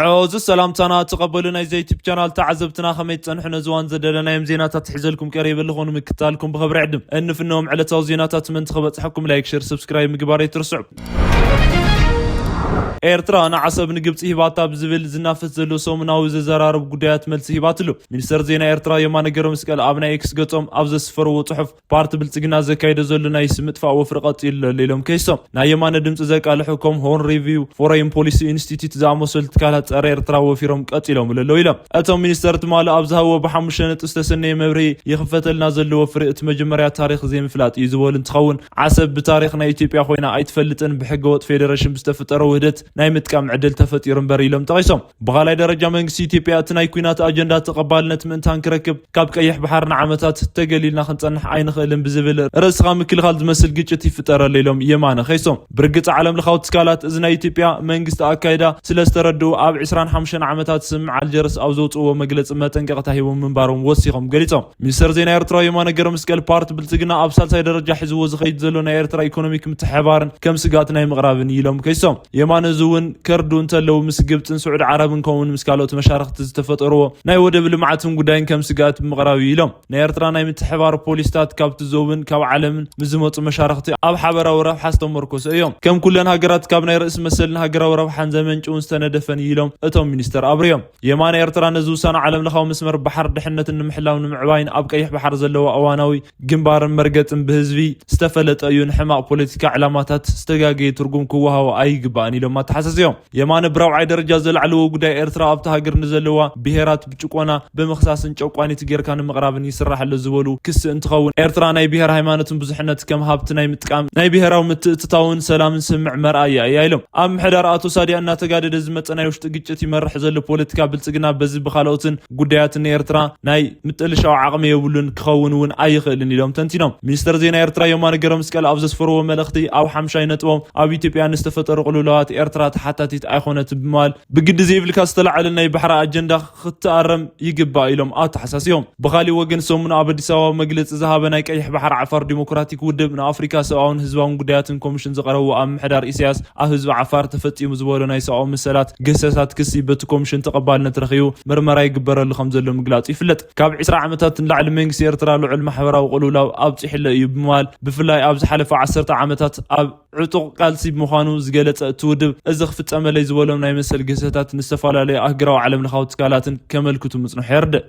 ዓወት ሰላምታና ተቐበሉ ናይዚ ዩቱብ ቻናል ተዓዘብትና፣ ከመይ ትጸንሑ? ነዚ እዋን ዘደለናዮም ዜናታት ሒዘልኩም ቀሪበ ኣለኹ፣ ንምክታልኩም ብኽብሪ ዕድም። እንፍነዎም ዕለታዊ ዜናታት ምእንቲ ክበጽሐኩም ላይክ፣ ሸር፣ ሰብስክራይብ ምግባር ኣይትርስዑ። ኤርትራ ንዓሰብ ንግብጺ ሂባታ ብዝብል ዝናፈስ ዘሎ ሰሙናዊ ዘዘራርብ ጉዳያት መልሲ ሂባትሉ። ሚኒስተር ዜና ኤርትራ የማነ ገብረመስቀል ኣብ ናይ ኤክስ ገጾም ኣብ ዘስፈርዎ ጽሑፍ፣ ፓርቲ ብልጽግና ዘካይዶ ዘሎ ናይ ስም ምጥፋእ ወፍሪ ቀጺሉ ኣሎ ኢሎም ከይሶም። ናይ የማነ ድምጺ ዘቃልሑ ከም ሆርን ሪቪው፣ ፎረን ፖሊሲ ኢንስቲትዩት ዝኣመሰሉ ትካላት ጸረ ኤርትራ ወፊሮም ቀጺሎም ኣለዉ ኢሎም። እቶም ሚኒስተር ትማሊ ኣብ ዝሃብዎ ብሓሙሽተ ነጥቢ ዝተሰነየ መብርሂ፣ ይኽፈተልና ዘሎ ወፍሪ እቲ መጀመርያ ታሪኽ ዘይምፍላጥ እዩ ዝበሉ እንትኸውን፣ ዓሰብ ብታሪኽ ናይ ኢትዮጵያ ኮይና ኣይትፈልጥን፣ ብሕገ ወጥ ፌደሬሽን ብዝተፈጠረ ውህደት ናይ ምጥቃም ዕድል ተፈጢሩ እምበር ኢሎም ጠቒሶም። ብኻልኣይ ደረጃ መንግስቲ ኢትዮጵያ እቲ ናይ ኲናት ኣጀንዳ ተቐባልነት ምእንታን ክረክብ ካብ ቀይሕ ባሕሪ ንዓመታት ተገሊልና ክንጸንሕ ኣይንኽእልን ብዝብል ርእስኻ ምክልኻል ዝመስል ግጭት ይፍጠረሉ ኢሎም የማነ ከይሶም። ብርግጽ ዓለም ለኻዊ ትካላት እዚ ናይ ኢትዮጵያ መንግስቲ ኣካይዳ ስለ ዝተረድኡ ኣብ ዕስራን ሓሙሽተን ዓመታት ስምምዕ ኣልጀርስ ኣብ ዘውጽእዎ መግለጺ መጠንቀቕታ ሂቦም ምንባሮም ወሲኾም ገሊጾም። ሚኒስተር ዜና ኤርትራ የማነ ገብረመስቀል ፓርቲ ብልጽግና ኣብ ሳልሳይ ደረጃ ሒዝዎ ዝኸይድ ዘሎ ናይ ኤርትራ ኢኮኖሚክ ምትሕብባርን ከም ስግኣት ናይ ምቕራብን ኢሎም ከይሶም። የማነ እዚ እውን ከርዱ እንተለዉ ምስ ግብጽን ስዑድ ዓረብን ከምኡውን ምስ ካልኦት መሻርኽቲ ዝተፈጠርዎ ናይ ወደብ ልምዓትን ጉዳይን ከም ስግኣት ብምቕራብ እዩ ኢሎም። ናይ ኤርትራ ናይ ምትሕባር ፖሊስታት ካብቲ ዞብን ካብ ዓለምን ምስ ዝመጹ መሻርኽቲ ኣብ ሓበራዊ ረብሓ ዝተመርኮሰ እዮም። ከም ኩለን ሃገራት ካብ ናይ ርእሲ መሰልን ሃገራዊ ረብሓን ዘመንጭውን ዝተነደፈን እዩ ኢሎም እቶም ሚኒስተር ኣብርዮም። የማነ ኤርትራ ነዚ ውሳነ ዓለም ለኻዊ መስመር ባሕር ድሕነትን ንምሕላው ንምዕባይን ኣብ ቀይሕ ባሕር ዘለዋ እዋናዊ ግንባርን መርገጽን ብህዝቢ ዝተፈለጠ እዩ። ንሕማቕ ፖለቲካ ዕላማታት ዝተጋገየ ትርጉም ክወሃቦ ኣይግባእን ኢሎም ኣተሓሳስዮም። የማነ ብራብዓይ ደረጃ ዘለዓለዎ ጉዳይ ኤርትራ ኣብቲ ሃገር ንዘለዋ ብሄራት ብጭቆና ብምኽሳስን ጨቋኒት ጌርካ ንምቕራብን ይስራሕ ኣሎ ዝበሉ ክሲ እንትኸውን፣ ኤርትራ ናይ ብሄር ሃይማኖትን ብዙሕነት ከም ሃብቲ ናይ ምጥቃም ናይ ብሄራዊ ምትእትታውን ሰላምን ስምዕ መርኣያ እያ ኢሎም። ኣብ ምሕዳር ኣቶ ሳዲያ እናተጋደደ ዝመጸ ናይ ውሽጢ ግጭት ይመርሕ ዘሎ ፖለቲካ ብልጽግና በዚ ብኻልኦትን ጉዳያትን ንኤርትራ ናይ ምጥልሻው ዓቕሚ የብሉን፣ ክኸውን እውን ኣይኽእልን ኢሎም ተንቲኖም። ሚኒስተር ዜና ኤርትራ የማነ ገብረመስቀል ኣብ ዘስፈርዎ መልእኽቲ ኣብ ሓምሻይ ነጥቦም ኣብ ኢትዮጵያ ንዝተፈጠሩ ቅልውላዋት ኤርትራ ተሓታቲት ኣይኾነት ብምባል ብግዲ ዘይብልካ ዝተላዓለ ናይ ባሕሪ ኣጀንዳ ክትኣረም ይግባእ ኢሎም ኣተሓሳስዮም። ብኻሊእ ወገን ሰሙኑ ኣብ ኣዲስ ኣበባ መግለጺ ዝሃበ ናይ ቀይሕ ባሕሪ ዓፋር ዲሞክራቲክ ውድብ ንኣፍሪካ ሰብኣውን ህዝባውን ጉዳያትን ኮሚሽን ዝቐረቡ ኣብ ምሕዳር ኢሳያስ ኣብ ህዝቢ ዓፋር ተፈጺሙ ዝበሎ ናይ ሰብኣዊ መሰላት ግህሰታት ክሲ በቲ ኮሚሽን ተቐባልነት ረኺቡ ምርመራ ይግበረሉ ከም ዘሎ ምግላጹ ይፍለጥ። ካብ ዕስራ ዓመታት ንላዕሊ መንግስቲ ኤርትራ ልዑል ማሕበራዊ ቅልውላው ኣብጺሕሎ እዩ ብምባል ብፍላይ ኣብ ዝሓለፈ ዓሰርተ ዓመታት ኣብ ዕጡቕ ቃልሲ ምዃኑ ዝገለጸ እቲ ውድብ፣ እዚ ክፍጸመለይ ዝበሎም ናይ መሰል ግህሰታት ንዝተፈላለዩ ኣህግራዊ ዓለም ለኻዊ ትካላትን ከመልክቱ ምጽንሑ የርድእ።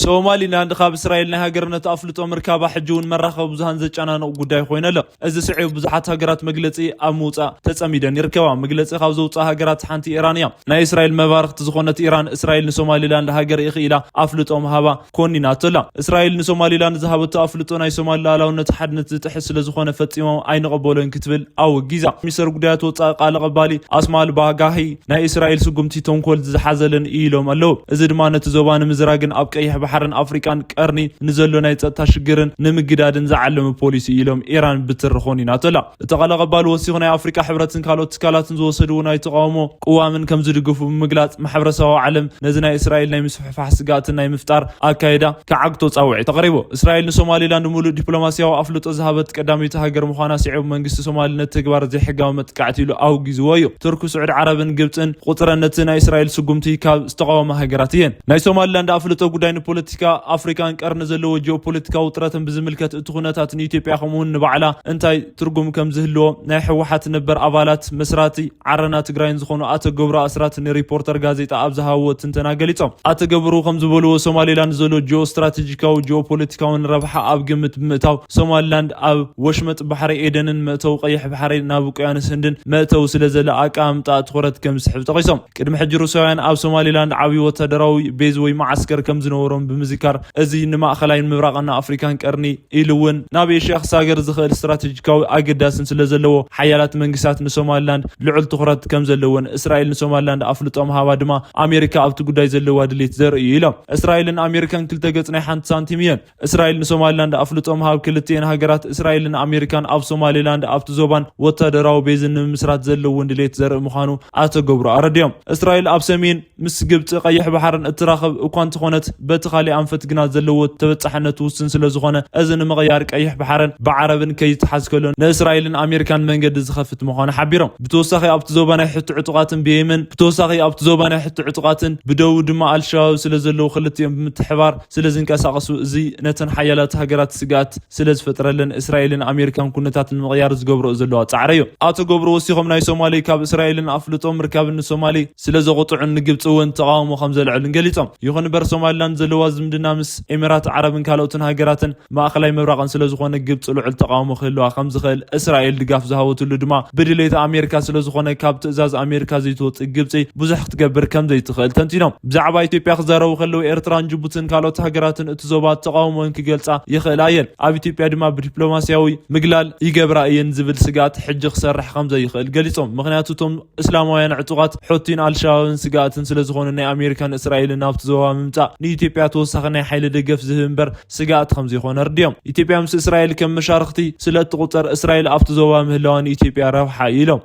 ሶማሊላንድ ካብ እስራኤል ናይ ሃገርነት ኣፍልጦ ምርካባ ሕጂ እውን መራኸቢ ብዙሃን ዘጨናንቕ ጉዳይ ኮይኑ ኣሎ። እዚ ስዒቡ ብዙሓት ሃገራት መግለጺ ኣብ ምውጻእ ተጸሚደን ይርከባ። መግለጺ ካብ ዘውጽኣ ሃገራት ሓንቲ ኢራን እያ። ናይ እስራኤል መባርኽቲ ዝኾነት ኢራን፣ እስራኤል ንሶማሊላንድ ሃገር ኢኺ ኢላ ኣፍልጦ ምሃባ ኮኒናቶ ኣላ። እስራኤል ንሶማሊላንድ ዝሃበቶ ኣፍልጦ ናይ ሶማል ሉዓላውነት ሓድነት ዝጥሕስ ስለ ዝኾነ ፈጺሞም ኣይንቐበሎን ክትብል ኣወጊዛ። ሚኒስተር ጉዳያት ወጻኢ ቃል ኣቐባሊ ኣስማል ባጋሂ ናይ እስራኤል ስጉምቲ ተንኮል ዝሓዘለን እዩ ኢሎም ኣለዉ። እዚ ድማ ነቲ ዞባ ንምዝራግን ኣብ ቀይሕ ባሕርን ኣፍሪቃን ቀርኒ ንዘሎ ናይ ጸጥታ ሽግርን ንምግዳድን ዝዓለመ ፖሊሲ እዩ ኢሎም ኢራን ብትሪ ኮኒናቶ ኣላ። እቲ ቃል ኣቐባሊ ወሲኹ ናይ ኣፍሪቃ ሕብረትን ካልኦት ትካላትን ዝወሰድዎ ናይ ተቓውሞ ቅዋምን ከም ዝድግፉ ብምግላጽ ማሕበረሰባዊ ዓለም ነዚ ናይ እስራኤል ናይ ምስፍሕፋሕ ስግኣትን ናይ ምፍጣር ኣካይዳ ክዓግቶ ጻውዒት ኣቕሪቡ። እስራኤል ንሶማሊላንድ ምሉእ ዲፕሎማስያዊ ኣፍልጦ ዝሃበት ቀዳመይቲ ሃገር ምዃና ስዒቡ መንግስቲ ሶማል ነቲ ተግባር ዘይሕጋዊ መጥቃዕቲ ኢሉ ኣውጊዝዎ እዩ። ቱርክ፣ ስዑድ ዓረብን ግብጽን ቁጽረን ነቲ ናይ እስራኤል ስጉምቲ ካብ ዝተቓወማ ሃገራት እየን። ናይ ሶማሊላንድ ኣፍልጦ ጉዳይ ንፖለቲካ ኣፍሪካን ቀርኒ ዘለዎ ጂኦፖለቲካዊ ውጥረትን ብዝምልከት እቲ ኩነታት ንኢትዮጵያ ከምኡውን ንባዕላ እንታይ ትርጉም ከም ዝህልዎ ናይ ህወሓት ነበር ኣባላት መስራቲ ዓረና ትግራይን ዝኾኑ ኣቶ ገብሩ ኣስራት ንሪፖርተር ጋዜጣ ኣብ ዝሃብዎ ትንተና ገሊጾም። ኣቶ ገብሩ ከም ዝበልዎ ሶማሊላንድ ዘሎ ጂኦ ስትራቴጂካዊ ጂኦ ፖለቲካውን ረብሓ ኣብ ግምት ብምእታው ሶማሊላንድ ኣብ ወሽመጥ ባሕሪ ኤደንን መእተዊ ቀይሕ ባሕሪ ናብ ውቅያኖስ ህንድን መእተዊ ስለ ዘለ ኣቀማምጣ ትኹረት ከም ዝስሕብ ጠቒሶም። ቅድሚ ሕጂ ሩስያውያን ኣብ ሶማሊላንድ ዓብዪ ወታደራዊ ቤዝ ወይ መዓስከር ከም ዝነበሮም ብምዝካር፣ እዚ ንማእኸላይን ምብራቕን ኣፍሪካን ቀርኒ ኢሉ እውን ናብ ኤሽያ ክሳገር ዝኽእል ስትራቴጂካዊ ኣገዳስን ስለ ዘለዎ ሓያላት መንግስታት ንሶማሊላንድ ልዑል ትኹረት ከም ዘለዎን እስራኤል ንሶማሊላንድ ኣፍልጦ ምሃባ ድማ ኣሜሪካ ኣብቲ ጉዳይ ዘለዋ ድሌት ዘርኢ እዩ ኢሎም። እስራኤልን ኣሜሪካን ክልተ ገጽ ናይ ሓንቲ ሳንቲም እየን። እስራኤል ንሶማሊላንድ ኣፍልጦ ምሃብ ክልቲኤን ሃገራት እስራኤልን ኣሜሪካን ኣብ ሶማሊላንድ ኣብቲ ዞባን ወታደራዊ ቤዝን ንምምስራት ዘለውን ድሌት ዘርኢ ምዃኑ ኣቶ ገብሩ ኣረድዮም። እስራኤል ኣብ ሰሜን ምስ ግብጺ ቀይሕ ባሕርን እትራኸብ እኳ እንተኾነት በቲ ካሊእ ኣንፈት ግና ዘለዎ ተበጻሕነት ውስን ስለ ዝኾነ፣ እዚ ንምቕያር ቀይሕ ባሕርን ብዓረብን ከይተሓዝ ከሎ ንእስራኤልን ኣሜሪካን መንገዲ ዝኸፍት ምዃኑ ሓቢሮም። ብተወሳኺ ኣብቲ ዞባ ናይ ሕቶ ዕጡቓትን ብየመን ብተወሳኺ ኣብቲ ዞባ ናይ ሕቶ ዕጡቓትን ብደቡብ ድማ ኣልሸባብ ስለ ዘለዉ፣ ክልቲኦም ብምትሕባር ስለ ዝንቀሳቐሱ፣ እዚ ነተን ሓያላት ሃገራት ስግኣት ስለ ዝፈጥረለን እስራኤልን ኣሜሪካን ኩነታት ንምቕያር ዝገብርኦ ዘለዋ ጻዕሪ እዩ። ኣቶ ገብሩ ወሲኾም ናይ ሶማሌ ካብ እስራኤልን ኣፍልጦ ምርካብን ንሶማሌ ስለ ዘቑጥዑን ንግብፂ እውን ተቓውሞ ከም ዘልዕልን ገሊጾም። ይኹን እምበር ሶማሊላንድ ዘለዋ ዝምድና ምስ ኤሚራት ዓረብን ካልኦትን ሃገራትን ማእኸላይ ምብራቕን ስለ ዝኾነ ግብፂ ልዑል ተቓውሞ ክህልዋ ከም ዝኽእል እስራኤል ድጋፍ ዝሃበትሉ ድማ ብድሌት ኣሜሪካ ስለ ዝኾነ ካብ ትእዛዝ ኣሜሪካ ዘይትወፅእ ግብፂ ብዙሕ ክትገብር ከም ዘይትኽእል ተንቲኖም። ብዛዕባ ኢትዮጵያ ክዛረቡ ከለዉ ኤርትራን ጅቡትን ካልኦት ሃገራትን እቲ ዞባ ተቓውሞን ክገልጻ ይኽእላ እየን። ኣብ ኢትዮጵያ ድማ ብዲፕሎማስያዊ ምግላል ይገብራ እየን ዝብል ስግኣት ሕጂ ክሰርሕ ከም ዘይኽእል ገሊጾም። ምኽንያቱ እቶም እስላማውያን ዕጡቓት ሑቲን ኣልሸባብን ስግኣትን ስለ ዝኾኑ ናይ ኣሜሪካን እስራኤልን ናብቲ ዞባ ምምጻእ ንኢትዮጵያ ተወሳኺ ናይ ሓይሊ ደገፍ ዝህብ እምበር ስግኣት ከም ዘይኾነ ኣርድዮም። ኢትዮጵያ ምስ እስራኤል ከም መሻርኽቲ ስለ እትቑጸር እስራኤል ኣብቲ ዞባ ምህላዋ ንኢትዮጵያ ረብሓ እዩ ኢሎም።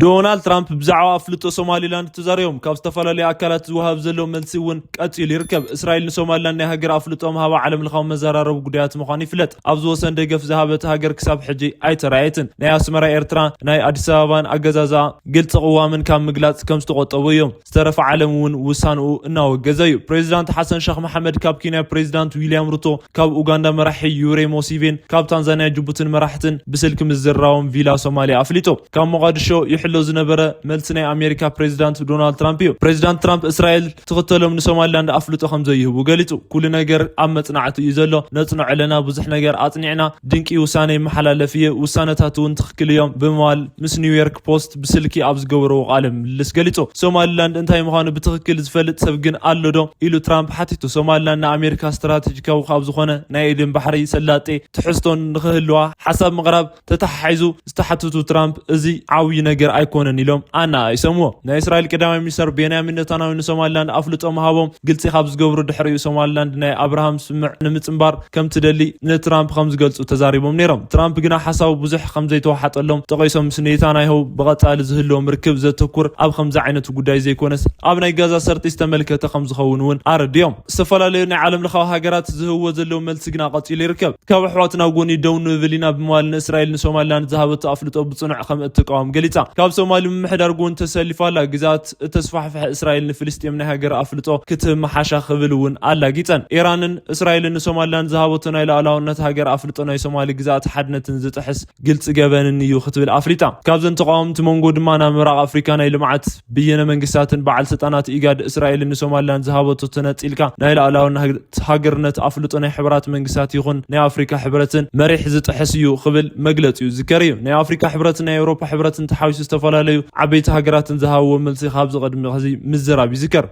ዶናልድ ትራምፕ ብዛዕባ ኣፍልጦ ሶማሊላንድ ተዛሪቦም። ካብ ዝተፈላለዩ ኣካላት ዝወሃብ ዘሎ መልሲ እውን ቀጺሉ ይርከብ። እስራኤል ንሶማሊላንድ ናይ ሃገር ኣፍልጦ ምሃባ ዓለም ለኻዊ መዘራረቢ ጉዳያት ምዃኑ ይፍለጥ። ኣብዚ ወሰን ደገፍ ዝሃበት ሃገር ክሳብ ሕጂ ኣይተራእየትን። ናይ ኣስመራ ኤርትራ ናይ ኣዲስ ኣበባን ኣገዛዝኣ ግልፂ ቅዋምን ካብ ምግላፅ ከም ዝተቆጠቡ እዮም። ዝተረፈ ዓለም እውን ውሳንኡ እናወገዘ እዩ። ፕሬዚዳንት ሓሰን ሸኽ መሓመድ ካብ ኬንያ ፕሬዚዳንት ዊልያም ሩቶ ካብ ኡጋንዳ መራሒ ዩሬ ሞሲቬን ካብ ታንዛንያ ጅቡትን መራሕትን ብስልኪ ምዝራዎም ቪላ ሶማሊያ ኣፍሊጡ። ካብ ሞቓድሾ ይሕሎ ዝነበረ መልሲ ናይ ኣሜሪካ ፕሬዚዳንት ዶናልድ ትራምፕ እዩ። ፕሬዚዳንት ትራምፕ እስራኤል ትኽተሎም ንሶማሊላንድ ኣፍልጦ ከም ዘይህቡ ገሊጹ። ኩሉ ነገር ኣብ መጽናዕቲ እዩ ዘሎ፣ ነጽንዖ ኣለና፣ ብዙሕ ነገር ኣጽኒዕና፣ ድንቂ ውሳነ ይመሓላለፍ እየ፣ ውሳነታት እውን ትኽክል እዮም ብምባል ምስ ኒውዮርክ ፖስት ብስልኪ ኣብ ዝገበርዎ ቃለ ምልልስ ገሊጹ። ሶማሊላንድ እንታይ ምዃኑ ብትኽክል ዝፈልጥ ሰብ ግን ኣሎ ዶ ኢሉ ትራምፕ ሓቲቱ። ሶማሊላንድ ንኣሜሪካ ስትራቴጂካዊ ካብ ዝኾነ ናይ ኤደን ባሕሪ ሰላጤ ትሕዝቶን ንኽህልዋ ሓሳብ ምቕራብ ተተሓሒዙ ዝተሓተቱ ትራምፕ፣ እዚ ዓብዪ ነገር ኣይኮነን ኢሎም ኣነኣኢሶምዎ። ናይ እስራኤል ቀዳማይ ሚኒስተር ቤንያሚን ኔታንያሁ ንሶማሊላንድ ኣፍልጦ ምሃቦም ግልፂ ካብ ዝገብሩ ድሕሪኡ፣ ሶማሊላንድ ናይ ኣብርሃም ስምምዕ ንምፅንባር ከም ትደሊ ንትራምፕ ከም ዝገልፁ ተዛሪቦም ነይሮም። ትራምፕ ግና ሓሳቡ ብዙሕ ከም ዘይተዋሓጠሎም ጠቒሶም፣ ምስ ኔታንያሁ ብቐፃሊ ዝህልዎም ርክብ ዘተኩር ኣብ ከምዚ ዓይነት ጉዳይ ዘይኮነስ ኣብ ናይ ጋዛ ሰርጢ ዝተመልከተ ከም ዝኸውን እውን ኣረዲኦም። ዝተፈላለዩ ናይ ዓለም ለኻዊ ሃገራት ዝህብዎ ዘለዉ መልሲ ግና ቀፂሉ ይርከብ። ካብ ኣሕዋትና ጎኒ ደው ንብል ኢና ብምባል ንእስራኤል ንሶማሊላንድ ዝሃበቶ ኣፍልጦ ብጽኑዕ ከም እትቃወም ገሊጻ። ካብ ሶማሊ ምምሕዳር ጎኒ ተሰሊፋ ኣላ። ግዝኣት እተስፋሕፍሐ እስራኤል ንፍልስጤም ናይ ሃገር ኣፍልጦ ክትህብ ምሓሻ ክብል እውን ኣላጊጸን። ኢራንን እስራኤልን ንሶማሊላንድ ዝሃበቶ ናይ ሉዓላውነት ሃገር ኣፍልጦ ናይ ሶማሊ ግዝኣት ሓድነትን ዝጥሕስ ግልጺ ገበንን እዩ ክትብል ኣፍሊጣ። ካብዘን ተቃወምቲ መንጎ ድማ ናብ ምብራቕ ኣፍሪካ ናይ ልምዓት ብየነ መንግስታትን በዓል ስልጣናት ኢጋድ እስራኤልን ንሶማሊላንድ ዝሃበቶ ተነጺልካ ናይ ሉዓላውነት ሃገርነት ኣፍልጦ ናይ ሕቡራት መንግስታት ይኹን ናይ ኣፍሪካ ሕብረትን መሪሕ ዝጥሕስ እዩ ክብል መግለጺኡ ዝዝከር እዩ። ናይ ኣፍሪካ ሕብረትን ናይ ኤውሮፓ ሕብረትን ተሓዊሱ ዝተፈላለዩ ዓበይቲ ሃገራትን ዝሃብዎ መልሲ ካብዚ ቅድሚ ሕዚ ምዝራብ ይዝከር።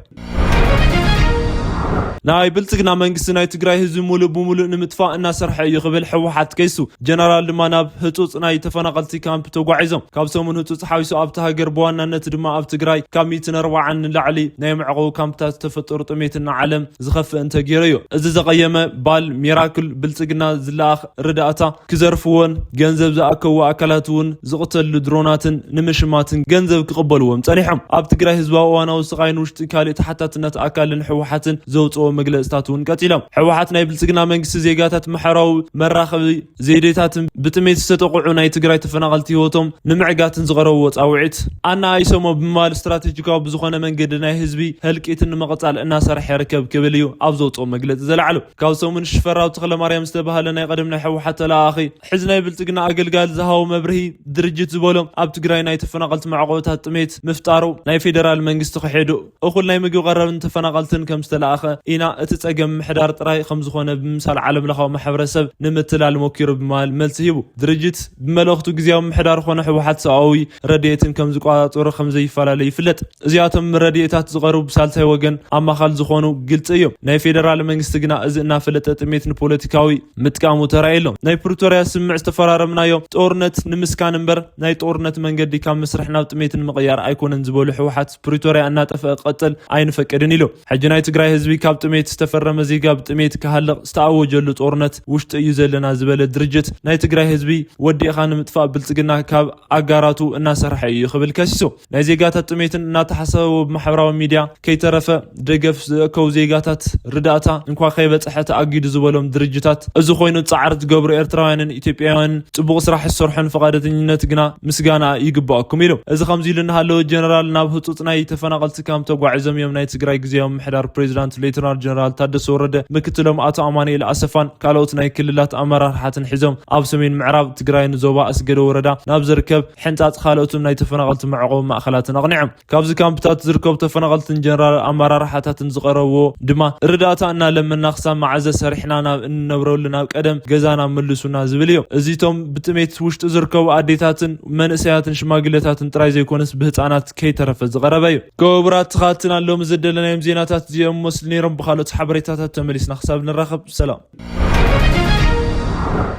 ናይ ብልጽግና መንግስቲ ናይ ትግራይ ህዝቢ ሙሉእ ብሙሉእ ንምጥፋእ እናሰርሐ እዩ ክብል ህወሓት ከይሱ። ጀነራል ድማ ናብ ህጹጽ ናይ ተፈናቐልቲ ካምፕ ተጓዒዞም። ካብ ሰሙን ህጹጽ ሓዊሱ ኣብቲ ሃገር ብዋናነት ድማ ኣብ ትግራይ ካብ ሚእትን ኣርባዓን ንላዕሊ ናይ መዕቆቢ ካምፕታት ዝተፈጠሩ ጥሜት እናዓለም ዝኸፍእ እንተገይሩ እዩ። እዚ ዘቐየመ ባል ሚራክል ብልጽግና ዝለኣኽ ርዳእታ ክዘርፍዎን ገንዘብ ዝኣከቡ ኣካላት እውን ዝቕተሉ ድሮናትን ንምሽማትን ገንዘብ ክቕበልዎም ጸኒሖም። ኣብ ትግራይ ህዝባዊ እዋናዊ ስቓይን ውሽጢ ካልእ ተሓታትነት ኣካልን ህወሓትን ዘውፅኦ መግለፅታት እውን ቀፂሎም። ህወሓት ናይ ብልፅግና መንግስቲ ዜጋታት ማሕበራዊ መራኸቢ ዜዴታትን ብጥሜት ዝተጠቕዑ ናይ ትግራይ ተፈናቐልቲ ህይወቶም ንምዕጋትን ዝቐረብዎ ፃውዒት ኣነኣኢሶሞ ብምባል ስትራቴጂካዊ ብዝኾነ መንገዲ ናይ ህዝቢ ህልቂትን ንምቕፃል እናሰርሐ ይርከብ ክብል እዩ ኣብ ዘውፅኦ መግለፂ ዘልዓሉ። ካብ ሰሙን ሽፈራው ተኽለማርያም ዝተባህለ ናይ ቀደም ናይ ህወሓት ተለኣኣኺ ሕዚ ናይ ብልፅግና ኣገልጋሊ ዝሃቦ መብርሂ ድርጅት ዝበሎም ኣብ ትግራይ ናይ ተፈናቐልቲ መዕቆብታት ጥሜት ምፍጣሩ ናይ ፌደራል መንግስቲ ክሒዱ እኹል ናይ ምግቢ ቀረብን ተፈናቐልትን ከም ዝተለኣኸ ኢና እቲ ፀገም ምሕዳር ጥራይ ከም ዝኾነ ብምምሳል ዓለም ለኻዊ ማሕበረሰብ ንምትላል ሞኪሩ ብምባል መልሲ ሂቡ። ድርጅት ብመልእኽቱ ግዝያዊ ምሕዳር ኮነ ህወሓት ሰብኣዊ ረድኤትን ከም ዝቆፃፀሩ ከም ዘይፈላለ ይፍለጥ። እዚኣቶም ረድኤታት ዝቐርቡ ብሳልሳይ ወገን ኣማኻል ዝኾኑ ግልፂ እዮም። ናይ ፌደራል መንግስቲ ግና እዚ እናፈለጠ ጥሜት ንፖለቲካዊ ምጥቃሙ ተራእየሎም። ናይ ፕሪቶርያ ስምምዕ ዝተፈራረምናዮ ጦርነት ንምስካን እምበር ናይ ጦርነት መንገዲ ካብ መስርሕ ናብ ጥሜት ንምቕያር ኣይኮነን ዝበሉ ህወሓት ፕሪቶርያ እናጠፍአ ክቐጥል ኣይንፈቅድን ኢሉ። ሕጂ ናይ ትግራይ ህዝቢ ካብ ጥሜት ጥሜት ዝተፈረመ ዜጋ ብጥሜት ክሃልቕ ዝተኣወጀሉ ጦርነት ውሽጢ እዩ ዘለና ዝበለ ድርጅት፣ ናይ ትግራይ ህዝቢ ወዲእኻ ንምጥፋእ ብልጽግና ካብ ኣጋራቱ እናሰርሐ እዩ ክብል ከሲሱ። ናይ ዜጋታት ጥሜትን እናተሓሰበ ብማሕበራዊ ሚድያ ከይተረፈ ደገፍ ዘእከቡ ዜጋታት ርዳእታ እንኳ ከይበጽሐ ተኣጊዱ ዝበሎም ድርጅታት፣ እዚ ኮይኑ ጻዕሪ ዝገብሩ ኤርትራውያንን ኢትዮጵያውያንን ጽቡቕ ስራሕ ዝሰርሑን ፍቓደተኝነት ግና ምስጋና ይግባኣኩም ኢሉ። እዚ ከምዚ ኢሉ እናሃለወ ጀነራል ናብ ህጹጽ ናይ ተፈናቐልቲ ካምፕ ተጓዒዞም እዮም ናይ ትግራይ ግዜያዊ ምምሕዳር ፕሬዚዳንት ሌተናል ጀነራል ታደሰ ወረደ፣ ምክትሎም ኣቶ ኣማኑኤል ኣሰፋን ካልኦት ናይ ክልላት ኣመራርሓትን ሒዞም ኣብ ሰሜን ምዕራብ ትግራይ ንዞባ ኣስገደ ወረዳ ናብ ዝርከብ ሕንጻጽ ካልኦትን ናይ ተፈናቐልቲ መዕቆቢ ማእኸላትን ኣቕኒዖም። ካብዚ ካምፕታት ዝርከቡ ተፈናቐልትን ጀነራል ኣመራርሓታትን ዝቐረብዎ ድማ ርዳእታ እናለመና ክሳብ መዓዘ ሰሪሕና ናብ እንነብረሉ ናብ ቀደም ገዛና ምልሱና ዝብል እዩ። እዚቶም ብጥሜት ውሽጢ ዝርከቡ ኣዴታትን መንእሰያትን ሽማግለታትን ጥራይ ዘይኮነስ ብህፃናት ከይተረፈ ዝቐረበ እዩ። ክቡራት ተኻትልና ሎሚ ዘደለናዮም ዜናታት እዚኦም መስሉ ነይሮም። ብኻልኦት ሓበሬታታት ተመሊስና ክሳብ ንራኸብ ሰላም።